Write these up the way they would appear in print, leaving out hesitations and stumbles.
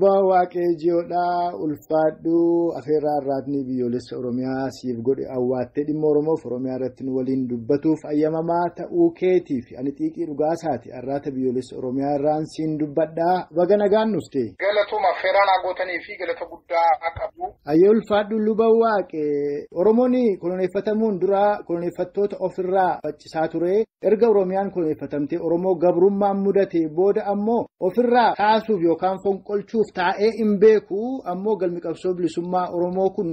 Luba Waaqee Ji'oodhaa ulfaadhuu afeerraa Arraatni Biyyoolessa Oromiyaa siif godhe awwaattee dhimma Oromoof Oromiyaa irratti nu waliin dubbatuuf ayyamamaa ta'uu keetiif ani xiiqii dhugaasaati Arraata Biyyoolessa Oromiyaa irraan siin dubbadhaa baga nagaan dhufte. Galatooma affeerraa naa gootanii fi galata guddaa qabdu. Ayyee ulfaadhu Luba Waaqee Oromoon koloneeffatamuun dura koloneeffattoota ofirraa faccisaa ture. Erga Oromiyaan koloneeffatamtee Oromoo gabrummaan mudate booda ammoo ofirraa kaasuuf yookaan fonqolchuuf taa'ee hin beeku ammoo galmi qabsoo bilisummaa Oromoo kun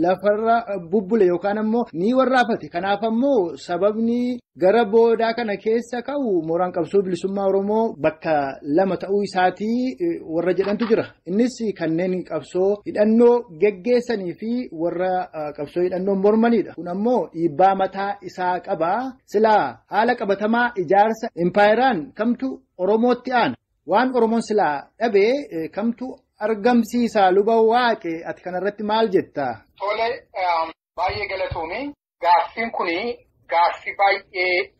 lafarra bubbule yookaan ammoo ni warraafate. Kanaaf ammoo sababni gara boodaa kana keessa ka'u mooraan qabsoo bilisummaa Oromoo bakka lama ta'uu isaatii warra jedhantu jira. Innis kanneen qabsoo hidhannoo geggeessanii fi warra qabsoo hidhannoo mormanidha. Kun ammoo dhiibbaa mataa isaa qaba. Silaa haala qabatamaa ijaarsa impaayeraan kamtu Oromootti aana. Waan Oromoon silaa dhabee kamtu argamsiisa Luba Waaqee ati kanarratti maal jetta? Tole baay'ee galatoomi. Gaaffiin kuni gaaffii baay'ee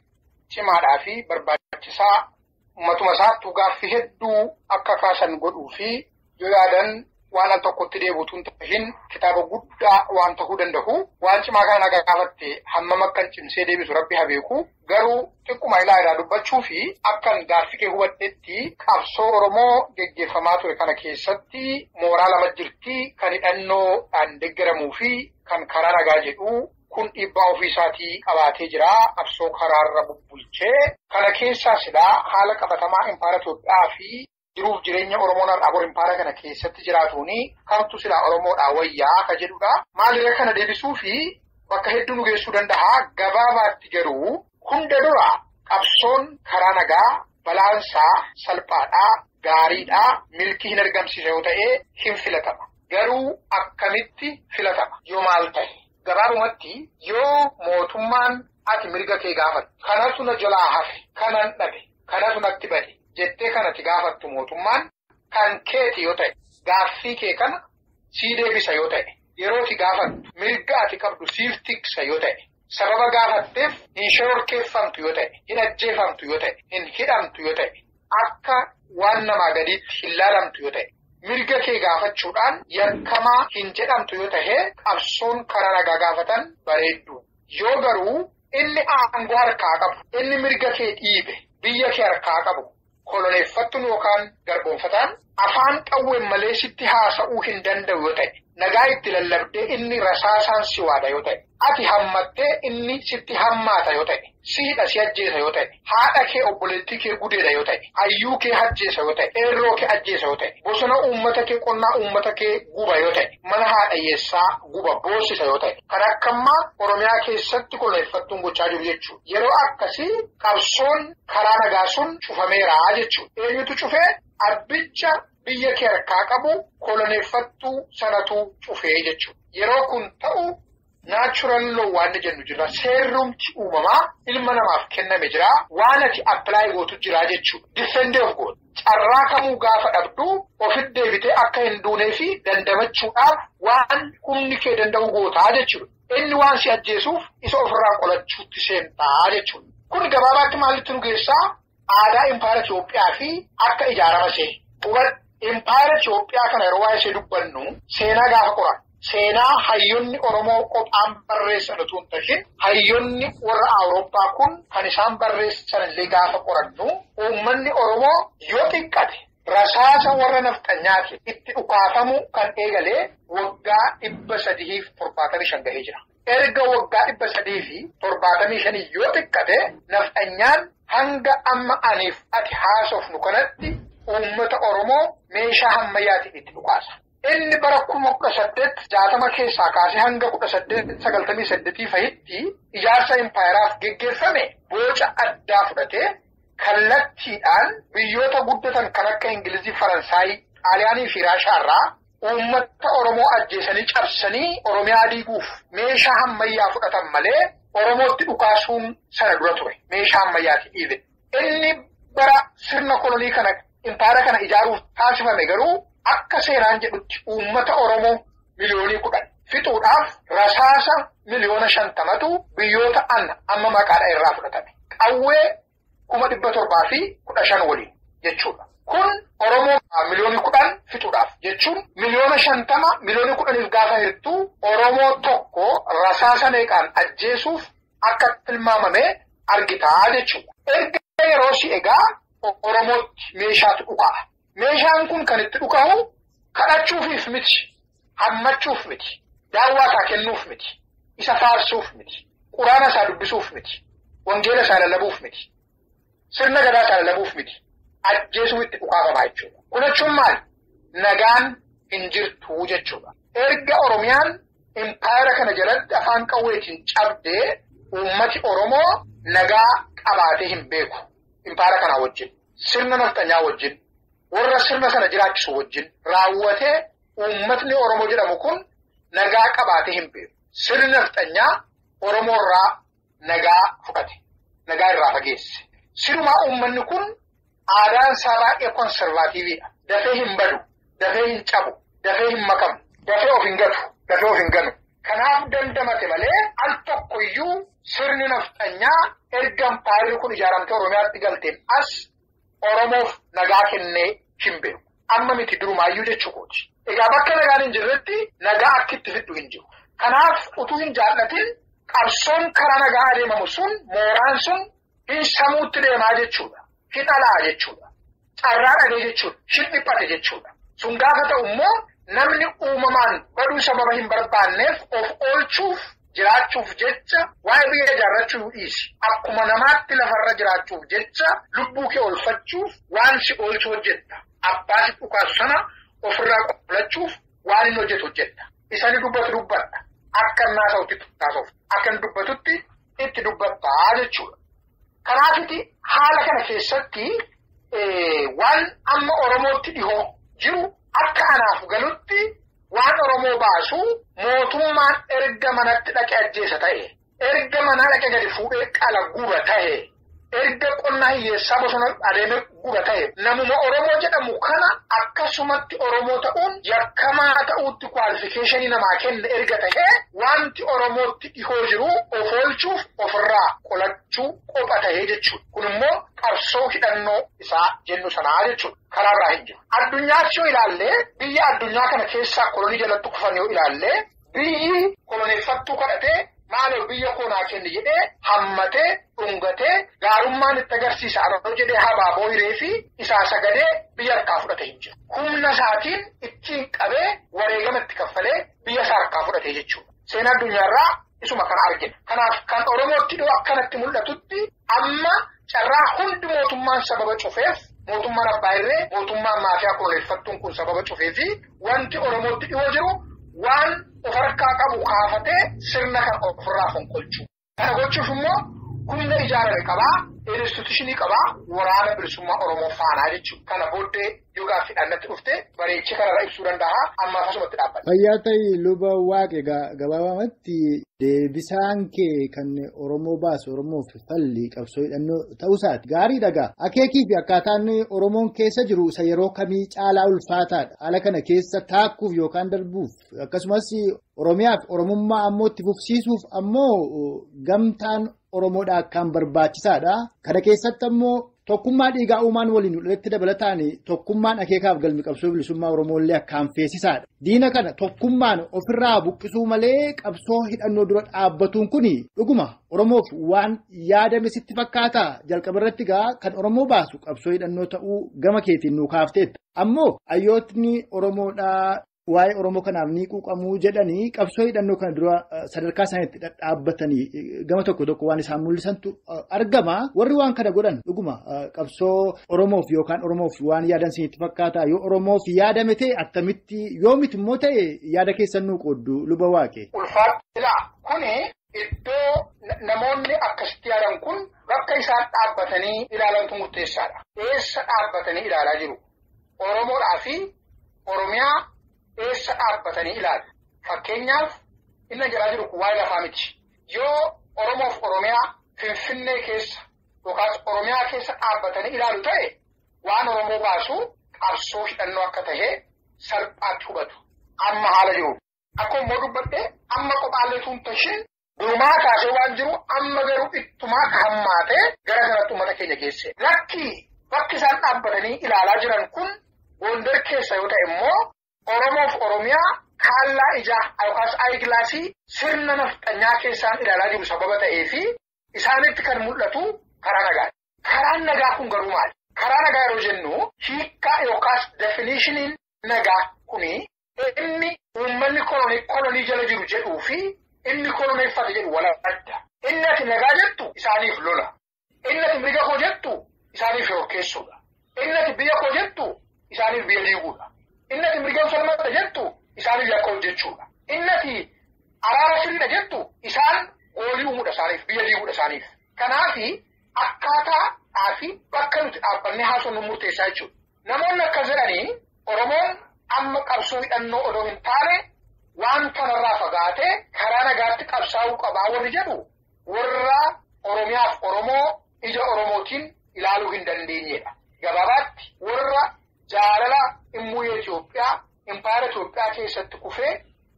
cimaadhaa fi barbaachisaa uummatuma isaattuu gaaffii hedduu akka kaasan godhuu fi yoo yaadan waan al tokkotti deebi'utu hin ta'in kitaaba guddaa waan ta'uu danda'u. Waan cimaa kana gaafatte hammam akkan cimsee deebisu rabbi haa beeku. Garuu xiqquma ilaa irraa dubbachuu fi akkan gaaffii kee hubadhetti qabsoo Oromoo geggeeffamaa ture kana keessatti mooraa lama jirti kan hidhannoodhaan deeggaramuu fi kan karaa nagaa jedhu kun dhiibbaa ofiisaatii qabaatee jira. Qabsoo karaarra bubbulchee kana keessaa silaa haala qabatamaa impaayera Itoophiyaa fi jiruuf jireenya Oromoon har'aa bor impaayera kana keessatti jiraatuuni kamtu silaa Oromoodhaa wayyaa ka jedhudha. Maalirra kana deebisuu fi bakka hedduu nu geessuu danda'a. Gabaabaatti garuu hunda dura qabsoon karaa nagaa balaansaa salphaadhaa gaariidhaa milkii hin argamsiisa yoo ta'e hin filatama. Garuu akkamitti filatama yoo maal ta'e? Gabaabumatti yoo mootummaan ati mirga kee gaafattu kanatu na jalaa hafe kanan dhabe kanatu natti bade jettee kanati gaafattu mootummaan kan keeti yoo ta'e gaaffii kee kana sii deebisa yoo ta'e yeroo ati gaafattu mirga ati qabdu siif tiksa yoo ta'e sababa gaafatteef hin shororkeeffamtu yoo ta'e hin ajjeefamtu yoo ta'e hin hidhamtu yoo ta'e akka waan namaa gadiitti hin laalamtu yoo ta'e mirga kee gaafachuudhaan yakkamaa hin jedhamtu yoo ta'e qabsoon karaa nagaa gaafatan bareeddu. Yoo garuu inni aangoo harkaa qabu inni mirga kee dhiibe biyya kee harkaa qabu koloneeffattuun yookaan garboonfataan afaan qawween malee sitti haasa'uu hin danda'u yoo ta'e nagaa itti lallabdee inni rasaasaan si waada yoo ta'e ati hammattee inni sitti hammaata yoo ta'e si hidha si ajjeesa yoo ta'e haadha kee obboleettii kee gudeedha yoo ta'e hayyuu kee ajjeesa yoo ta'e qeerroo kee ajjeesa yoo ta'e bosona uummata kee qonnaa uummata kee guba yoo ta'e mana haadha hiyyeessaa guba boossisa yoo ta'e kan akkammaa Oromiyaa keessatti koloneeffattuun gochaa jiru jechuudha. Yeroo akkasii qabsoon karaa nagaa sun cufameera jechuudha. Eenyutu cufee? Abbicha biyya kee harkaa qabu koloneeffattuu sanatu cufee jechuudha. Yeroo kun ta'u natural law waan jennu jira. Seerrumti uumamaa ilma namaaf kenname jira. Waan ati apply gootu jira jechuudha. Defend of gootu. Carraa kamuu gaafa dhabdu ofitti deebitee akka hin duunee fi dandamachuudhaaf waan humni kee danda'u gootaa jechuudha. Inni waan si ajjeesuuf isa ofirraa qolachuutti seentaa jechuudha. Kun gabaabaatti maalitti nu geessaa? Aadaa impaayera Itoophiyaa fi akka ijaarama ishee. Impaayera Itoophiyaa kana yeroo waa'ee ishee dubbannu seenaa gaafa qoran. Seenaa hayyoonni Oromoo qophaan barreessan utuu hin ta'in hayyoonni warra Awurooppaa kun kan isaan barreessan illee gaafa qorannu uummanni Oromoo yoo xiqqate rasaasa warra nafxanyaatiin itti dhukaafamu kan eegalee waggaa 375 gahee jira. Erga waggaa 375 yoo xiqqate nafxanyaan hanga amma aniif ati haasofnu kanatti uummata Oromoo meeshaa ammayyaatiin itti dhukaasa. Inni bara 1860 keessaa kaasee hanga 1898 fahitti ijaarsa impaayeraaf geggeeffame boca addaa fudhatee kallattiidhaan biyyoota guddatan kan akka Ingilizii, Faransaayii, Xaaliyaanii fi Raashaarraa uummata Oromoo ajjeesanii cabsanii Oromiyaa diiguuf meeshaa ammayyaa fudhatan malee Oromootti dhukaasuun sana dura ture. Meeshaa ammayyaati dhiibe. Inni bara sirna kolonii kana impaayera kana ijaaruuf taasifame garuu akka seeraan jedhutti uummata Oromoo 10 miliyoonii fixuudhaaf rasaasa 50 miliyoonatu biyyoota amma maqaadha irraa fudhatame. Qawwee 715,000 waliin jechuudha. Kun Oromoo 10 miliyoonii fixuudhaaf Jechuun 50 miliyoona 10 miliyooniif gaafa hirtuu Oromoo tokko rasaasa meeqaan ajjeesuuf akka tilmaamame argitaa jechuudha. Erga yeroo si egaa Oromootti meeshaatu dhuka'a. Meeshaan kun kan itti dhuka'u kadhachuufiif miti, hammachuuf miti, daawwaa isaa kennuuf miti, isa faarsuuf miti, quraana isaa dubbisuuf miti, wangeela isaa lallabuuf miti, sirna gadaa isaa lallabuuf miti, ajjeesuuf itti dhukaafamaa jechuudha. Kun jechuun maali? Nagaan hin jirtu jechuudha. Erga Oromiyaan impaayera kana jalatti afaan qawweetiin cabdee uummati Oromoo nagaa qabaatee hin beeku. Impaayera kanaa wajjin, sirna nafxanyaa wajjin, warra sirna sana jiraachisu wajjin raawwatee uummatni Oromoo jedhamu kun nagaa qabaatee hin beeku. Sirni nafxanyaa Oromoo irraa nagaa fudhate. Nagaa irraa fageesse. Sirumaa uummanni kun aadaan isaa baay'ee conservative dha. Dafee hin badu, dafee hin cabu, dafee hin makamu, dafee of hin gatu, dafee of hin ganu. Kanaaf dandamate malee al tokkoyyuu sirni nafxanyaa erga impaayerri kun ijaaramtee Oromiyaatti galteen as Oromoof nagaa kennee hin beeku. Amma miti durumaayyuu jechuu kooti. Egaa bakka nagaan hin jirretti nagaa akka itti fiddu hin jiru. Kanaaf utuu hin jaallatin qabsoon karaa nagaa adeemamu sun mooraan sun hin samuutti deemaa jechuudha. Hidhalaa jechuudha. Carraa dhabee jechuudha. Hin dhiphate jechuudha. Sun gaafa ta'u immoo namni uumamaan baduu sababa hin barbaanneef of oolchuuf jiraachuuf jecha waa'ee biyya ijaarrachuu dhiisi. Akkuma namaatti lafarra jiraachuuf jecha lubbuu kee oolfachuuf waan si oolchu hojjetta. Abbaa si dhukaasu sana ofirraa qolachuuf waan inni hojjetu hojjetta. Isani dubbatu dubbadha. Akka inni haasa'utti haasa'uuf. Akka inni dubbatutti itti dubbattaa jechuudha. Kanaafiti haala kana keessatti waan amma Oromootti dhihoo jiru akka anaaf galutti waan Oromoo baasu mootummaan erga manatti dhaqee ajjeesa ta'e, erga manaa dhaqee gadi fuudhee qala guba ta'e, erga qonnaa hiyyeessaa bosona adeemee guba ta'e, namuma Oromoo jedhamu kana akkasumatti Oromoo ta'uun yakkamaa ta'uutti qualification namaa kenne erga ta'e wanti Oromootti dhihoo jiru of oolchuuf ofirraa qolachuu qopha ta'ee jechuudha. Kun immoo qabsoo hidhannoo isaa jennu sanaa jechuudha. Karaa biraa hin jiru. Addunyaatti yoo ilaalle biyya addunyaa kana keessaa kolonii jalatti kufan yoo ilaalle biyyi koloneeffattuu kadhatee maaloo biyya koo naa kenni jedhee hammatee dhungatee gaarummaan itti agarsiisa anoo jedhee habaaboo hiree fi isaa sagadee biyya harkaa fudhate hin jiru. Humna isaatiin ittiin qabee wareegama itti kaffalee biyya isaa harkaa fudhate jechuudha. Seenaa addunyaarraa isuma kana argina. Kanaaf kan Oromootti dhiyoo akkanatti mul'atutti amma carraa hundi mootummaan sababa cufeef mootummaan abbaa irree mootummaan maafiyaa koloneeffattuun kun sababa cufee fi wanti Oromootti dhiyoo jiru waan of harkaa qabu kaafatee sirna kan ofirraa fonqolchu. Kana gochuuf immoo humna ijaarame qabaa, institution qabaa, waraana bilisummaa Oromoo faanaa jechuudha. Kana booddee yoo gaaffiidhaan natti dhufte bareechee kanarra ibsuu danda'a. Amma akkasumatti dhaabbata. Fayyaa ta'ii luba waaqe gabaabamatti deebisaan kee kan Oromoo baasu Oromoof falli qabsoo hidhannoo ta'uusaati. Gaarii dhagaa. Akeekii fi akkaataan Oromoon keessa jiru isa yeroo kamii caalaa ulfaataadha. Haala kana keessa taakkuuf yookaan darbuuf akkasumas Oromiyaaf Oromummaa ammoo itti fufsiisuuf ammoo gamtaan Oromoodhaa akkaan barbaachisaadha. Kana keessatti ammoo tokkummaa dhiigaa uumaan waliin walitti dabalataan tokkummaan akeekaaf galmi qabsoo bilisummaa Oromoo illee akkaan feesisaadha. Diina kana tokkummaan ofirraa buqqisuu malee qabsoo hidhannoo dura dhaabbatuun kun dhuguma Oromoof waan yaadame sitti fakkaata. Jalqaba irratti gaa kan Oromoo baasu qabsoo hidhannoo ta'uu gama keetiin nuu kaafteetta. Ammoo hayyootni Oromoodhaa waa'ee Oromoo kanaaf ni quuqamuu jedhanii qabsoo hidhannoo kana dura sadarkaa isaaniitti dhadhaabbatanii gama tokko tokko waan isaan mul'isantu argama. Warri waan kana godhan dhuguma qabsoo Oromoof yookaan Oromoof waan yaadan isinitti fakkaata. Yoo Oromoof yaadame ta'e attamitti yoo miti immoo ta'e yaada keessan nuu qooddu luba waaqe. Ulfaatila kuni iddoo namoonni akkasitti yaadan kun bakka isaan dhaabbatanii ilaalantu murteessaadha. Eessa dhaabbatanii ilaalaa jiru? Oromoodhaa fi Oromiyaa eessa dhaabbatanii ilaalu? Fakkeenyaaf inni jalaa jiru kun waa'ee lafaa miti. Yoo Oromoof Oromiyaa Finfinnee keessa yookaas Oromiyaa keessa dhaabbatanii ilaalu ta'e waan Oromoo baasu qabsoo hidhannoo akka ta'e salphaatti hubatu. Amma haala jiru. Akkuma immoo dubbadhe amma qophaallee tuun durumaa kaasee waan jiru amma garuu ittumaa hammaatee gara sanatti uummata keenya geesse. Lakkii bakki isaan dhaabbatanii ilaalaa jiran kun Gondar keessa yoo ta'e immoo Oromoof Oromiyaa kaallaa ijaa yookaas ayigilaasii sirna nafxanyaa keessaan ilaalaa jiru sababa ta'ee fi isaanitti kan mul'atu karaa nagaadha. Karaan nagaa kun garuu maali? Karaa nagaa yeroo jennu hiikkaa yookaas definishiniin nagaa kuni inni uummanni kolonii jala jiru jedhuu fi inni koloneeffate jedhu wal adda. Inni ati nagaa jettu isaaniif lola. Inni ati mirga koo jettu isaaniif shororkeessuudha. Inni ati biyya koo jettu isaaniif biyya diiguudha. Inni ati mirga falmadha jettu isaaniif yakka hojjechuudha. Inni ati araara sirriidha jettu isaan goolii uumuudha isaaniif biyya diiguudha isaaniif. Kanaafi akkaataa fi bakka nuti dhaabbannee haasofnu murteessaa jechuudha. Namoonni akkas jedhanii Oromoon amma qabsoo hidhannoo odoo hin taane waan kanarraa fagaatee karaa nagaatti qabsaa'uu qabaa warri jedhu warra Oromiyaaf Oromoo ija Oromootiin ilaaluu hin dandeenyedha. Gabaabaatti warra jaalala immuyyee Itoophiyaa, impaayera Itoophiyaa keessatti kufee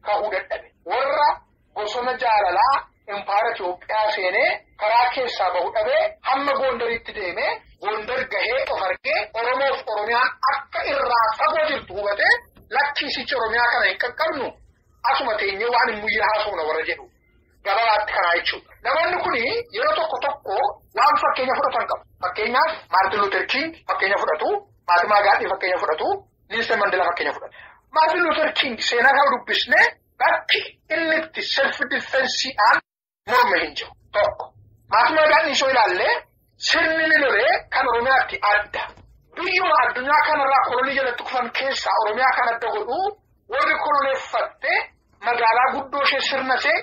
ka'uu dadhabe. Warra bosona jaalalaa impaayera Itoophiyaa seenee karaa keessaa bahu dhabee hamma Gondaritti deemee Gondar gahee of argee Oromoof Oromiyaan akka irraa fagoo jirtu hubatee lakkiisichi Oromiyaa kana hin qaqqabnu asuma teenyee waan immuyyee haasofna warra jedhu. Gabaabatti kanaa jechuudha. Namoonni kun yeroo tokko tokko waan fakkeenya fudhatan qabu. Fakkeenyaaf Maartin Luuter King fakkeenya fudhatu, Mahatmaa Gaandhii fakkeenya fudhatu, Nielsen Mandeelaa fakkeenya fudhatu. Maartin Luuter King seenaa isaa dubbisnee bakki inni itti self defensiidhaan morme hin jiru tokko. Mahatmaa Gaandhii osoo ilaallee sirni ni lolee kan Oromiyaatti adda. Biyyuma addunyaa kanarraa kolonii jalatti kufan keessaa Oromiyaa kan adda godhu warri koloneeffatte magaalaa guddoo ishee sirna ishee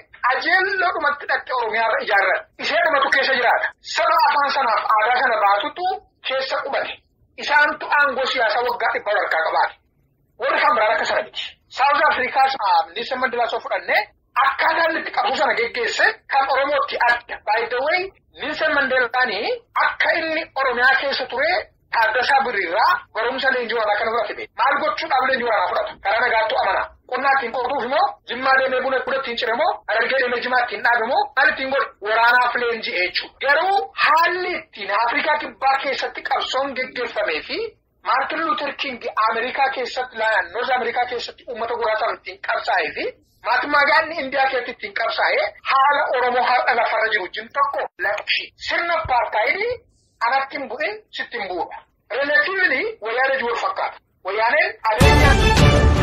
qajeelloodhumatti dhaqxee Oromiyaarra ijaarran. Ishee dhumatu keessa jiraata. Saba afaan sanaaf aadaa sana baatutu keessa qubate. Isaantu aangoo siyaasaa waggaa 100 harkaa qabaate. Warri kan biraan akka sana miti. Saawuz Afrikaas Nielsen Mandeelaa osoo fudhannee akkaataa inni itti qabsoo sana geggeesse kan Oromootti adda. By the way, Nielsen Mandeelaani akka inni Oromiyaa keessa ture Taaddasaa Birriirraa barumsa leenjii waraanaa kana fudhate beekama. Maal gochuudhaaf leenjii waraanaa fudhata? Karaa nagaattu amana. Qonnaa ittiin qotuuf immoo Jimmaa deemee buna ittiin cire moo Harargee deemee jimaa ittiin dhaabe moo maal ittiin godhe? Waraanaaf leenji'e jechuudha. Garuu haalli ittiin Afrikaa Kibbaa keessatti qabsoon geggeeffamee fi Maartin Luuter King Ameerikaa keessatti Noorz Ameerikaa keessatti uummata gurraachaaf ittiin qabsaa'ee fi Mahatmaa Gaandhii Indiyaa keessatti ittiin qabsaa'ee haala Oromoo har'a lafarra jiru wajjin tokko lakki. Sirna apartaayidii anatti hin bu'in sitti hin bu'uudha. Relatively wayyaanee wal fakkaata. Wayyaaneen adeemsa.